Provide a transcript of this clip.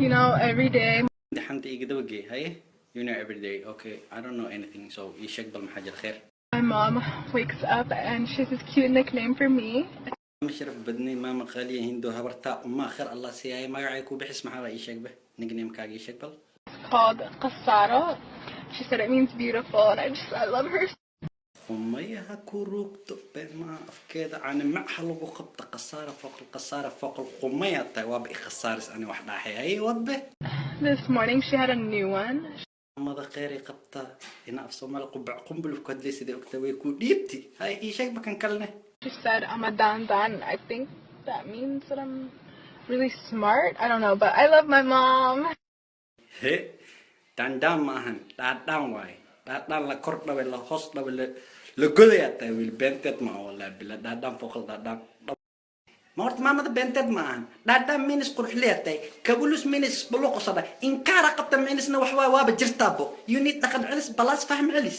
Every day Xanta iga dabagey. Haye, you know every day. Okay, I don't know anything, so ii sheeg bal, maxaa jira? Kheer? My mom wakes up and she has this cute nickname for me. Maama sharaf badnay, maama qaaliya, Hindo, habartaa ummaa, kheer Allah siiyaaye. Magacay ku bixis maxaa baa? Ii sheeg be, nicknamekaaga ii sheeg bal. It's called Qasaro. She said it means beautiful, and I love her. Qumayaha ku ruugto, been maa, afkeeda caani macha lagu qabta. Khasaara fooq alkhasaara fooq alqumaya tahay, waaba i khasaaris ani wax dhaaxay. Haye, wadbe. This morning she had a new one. Mada kheyray qabtaa ina af Soomaali qubac qumbul ku hadlay sidai ogta way ku dhiibti. Hay, ii sheeg bakan kalene. She said I'm a dan dan. I think that means that I'm really smart. I don't know, but I love my mom. He, daandaan ma ahan, dhaadhaan waaye. Dhaadhaan la kor dhabe, la hoos dhabe, la godayaa tahay. Wiil beenteed ma aha, wallahi bila. Dhaadhaan fooqal dhaadhaan ma horta maamada beenteed ma ahan. Dhaadhaan minis quruxleya tahay, kabulus minis baluqosada inkaara qabta minisna wax waay, waaba jirtaabo. You need dhaqan celis balaas fahm celis.